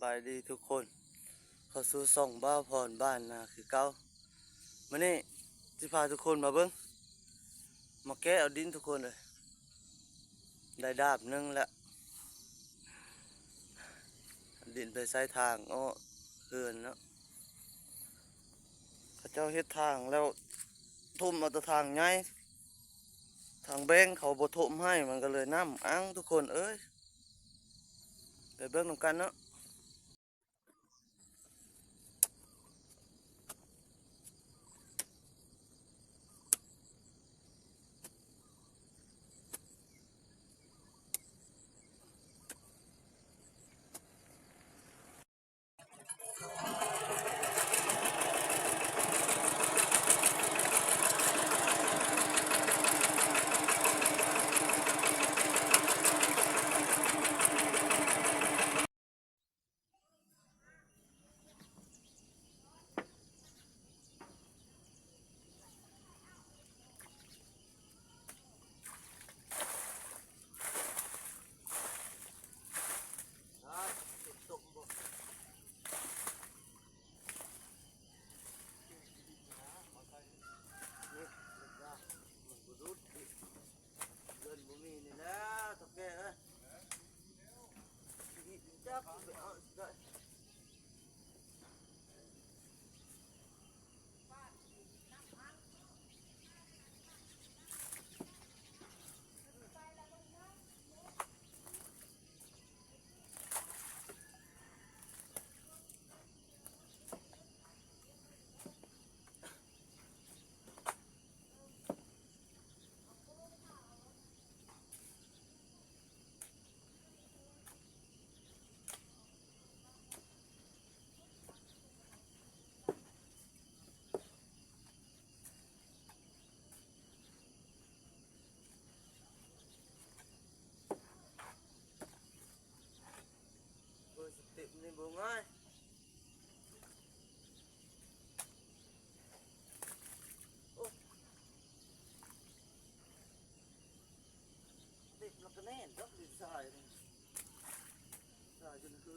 ບາຍດີທຸກຄົນ ເຂົ້າສູ່ຊ່ອງບ່າວພອນບ້ານນາຄືເກົ່າ. ມື້ນີ້ຊິພາທຸກຄົນມາເບິ່ງ ມາແກະເອົາດິນທຸກຄົນເອີຍ. ໄດ້ດາບໜຶ່ງແລ້ວ ດິນໄປໃສ່ທາງເອາະເຮືອນເນາະ. ເຂົາເຈົ້າເຮັດທາງແລ້ວ ຖົມເອົາແຕ່ທາງໃຫຍ່ ທາງແບ່ງເຂົາບໍ່ຖົມໃຫ້ ມັນກໍເລີຍນ້ຳອັ່ງທຸກຄົນເອີຍ. ໄປເບິ່ງນຳກັນເນາະ. ໂອ້ຍ ສະເຕັບນີ້ບໍ່ງ່າຍ. ໂອ້ຍ ເຕັບແລ້ວກໍແໜ້ນດອກ ດິນຊາຍນີ້ ຊາຍຈົນຄື.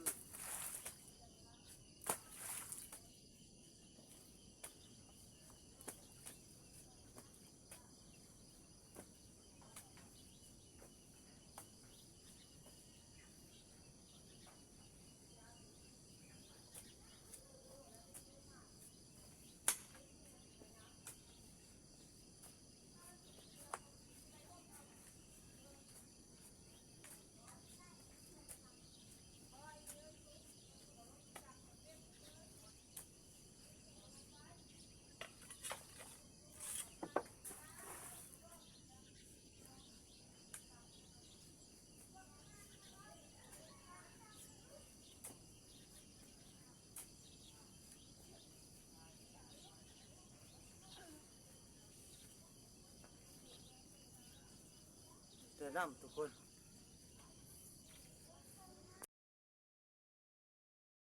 ເທື່ອນ້ຳທຸກຄົນ.